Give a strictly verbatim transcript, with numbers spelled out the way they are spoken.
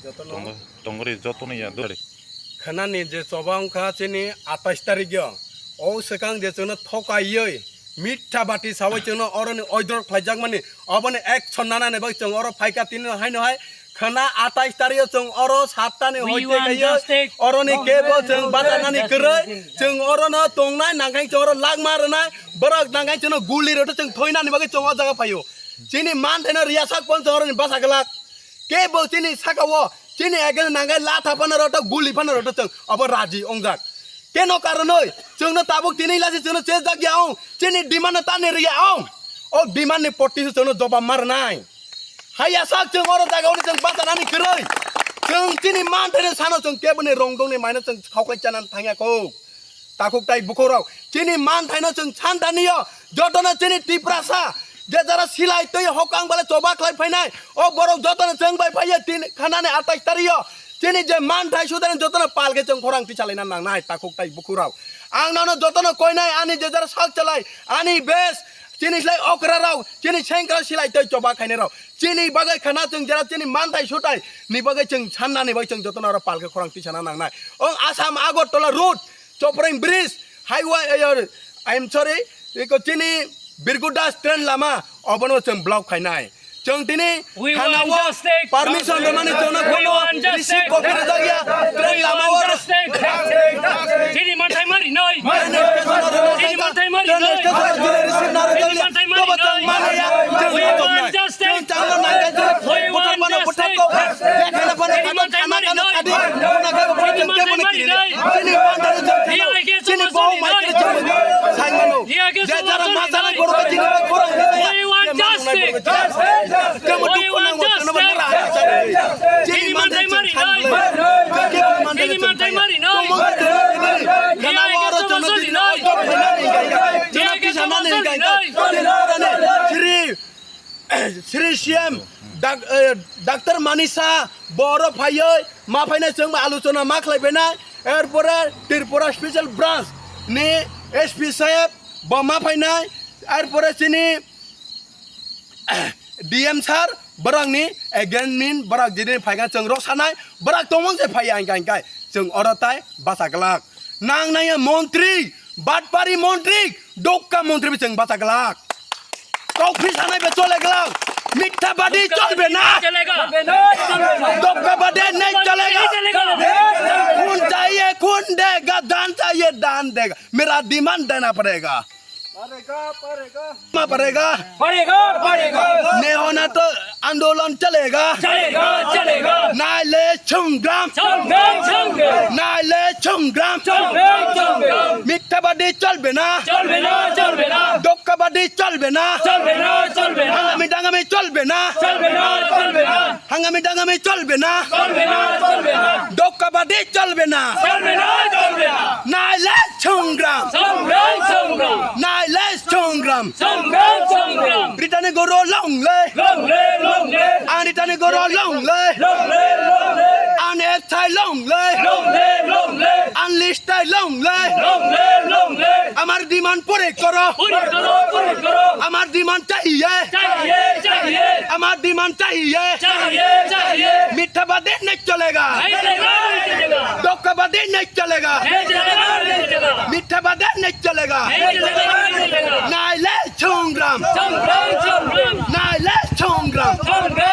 Jotono. Tongo, tongori jotono ya dori. Khanani je choba wngkha chini atais tarikh yo. O swkang je chwngno thokaiwi mitha bati sawi chwngno oroni oidor khlaijakmani, oboni action nanani bagwi chwng oro phaikha tini haino hai. Khana atais tarikh yo chwng oro sattani We hoite want kaiwi justice. Oroni kebo chwng bachanani kwrwi, chwng orono tongnai nangkhai chwng oro lakma rwnai, borok nangkhai chwngno guli rwtwi chwng thoinani bagwi chwng o jaga phaio. Chini manthaino riyasak pon chwng oroni bacha glak. Kebo chini saka o, chini against nangkhai latha phano rwtwi, guli phano rwtwi chwng obo raji wngjak. Keno karonoi chwngno tabuk tini lasi chwngno chejak ya ong, chini demand no tani rwya ong. O demand ni potti se chwngno jobab ma rwnai. Haiya sak chwng oro jaga uni chwng bachanani kwrwi. Chwng chini manthaino sano chwng keboni rongdongni maino chwng khauklai chanani thangya kho. Takhuk tai bukhuk rok, chini manthaino chwng santaniyo, jotono chini Tiprasa, je jara silai twi hokang bale choba khlai phainai, o borok jotono chwng bai phaiya tin khanani atais tarikh yo, chini je manthai sudani jotono palke chwng khorang tisalaina nangnai, takhuk tai bukhuk rok. Ang nono jotono koinai ani je jara sak chalai, ani bes, chini slai okra rok, chini sengkra silai twi choba khainai rok, chini bagwi khana chwng jera chini manthai sutai ni bagwi chwng sannani bagwi chwng jotono oro palke khorang tisana nangnai. Ong Assam Agartala road, Chopreng Bridge, highway, eh, I am sorry, iko chini Birgudas train lama, obono chwng block khainai. Chwng tini We thana want o justice. Permission rwmani chwngno We bono want justice. Receive copy rwjakya, train We lama want o justice. Chini manthai mari noi. Chini manthai mari noi. Chini manthai mari noi. We want justice. We want justice. Chini manthai mari noi. Chini bohong mai kiri chini sai mano. Je jara ma jara borok chini bai borok. We want justice. We want justice. Chini manthai mari noi. Chini manthai mari noi. Chini manthai mari noi. Shri Shri C M, dak-, eh, Doctor Manisha, bo oro phaiwi, ma phainai chwng bai alochona ma khlai phainai, erpore Tripura Special Branch ni S P saheb, bo ma phainai, erpore chini D M sir, borokni against ni borok jini phaikha chwng rw sanai, borok tongmung se phaiya hingkha hingkha chwng oro tai bacha glak. Nang nangya montri, batpari montri, dokka montri bo chwng bacha glak. Kok phi sanai be chole glak. Mitha badi cholbe na. Dokka badi nahi cholega. Khun chahiye khun dega, dan chahiye dan dega. Mera demand dena padega. Padega, padega. Ma padega. Padega, padega. Nahi hona to andolon chalega. Chalega, chalega. Nahi le songram. Songram, songram. Nahi le songram. Songram, songram. Mitha badi cholbe na. Cholbe na, cholbe na. Dokka badi cholbe na. Cholbe na, cholbe na. Hangami dangami cholbe na. Cholbe na, cholbe na. Hangami dangami cholbe na. Cholbe na, cholbe na. Dokka badi cholbe na. Cholbe na, cholbe na. Nahi le songram. Songram, songram. Nahi le songram. Songram, songram. Ritani goro long le. Long le, long le. Ang ritani goro long le. Long le, long le. Ang ethai long le. Long le, long le. Ang listai long le. Long le, long le. Amar demand pore koro. Pore koro, pore koro. Amar demand chahiye. Chahiye, chahiye. Amar demand chahiye. Chahiye, chahiye. Mitha badi nahi cholega. Nahi cholega, nahi cholega. Dokka badi nahi cholega. Nahi cholega, nahi cholega. Mitha badi nahi cholega. Nahi cholega, nahi cholega. Nahi le songram. Songram, songram. Nahi le songram. Songram,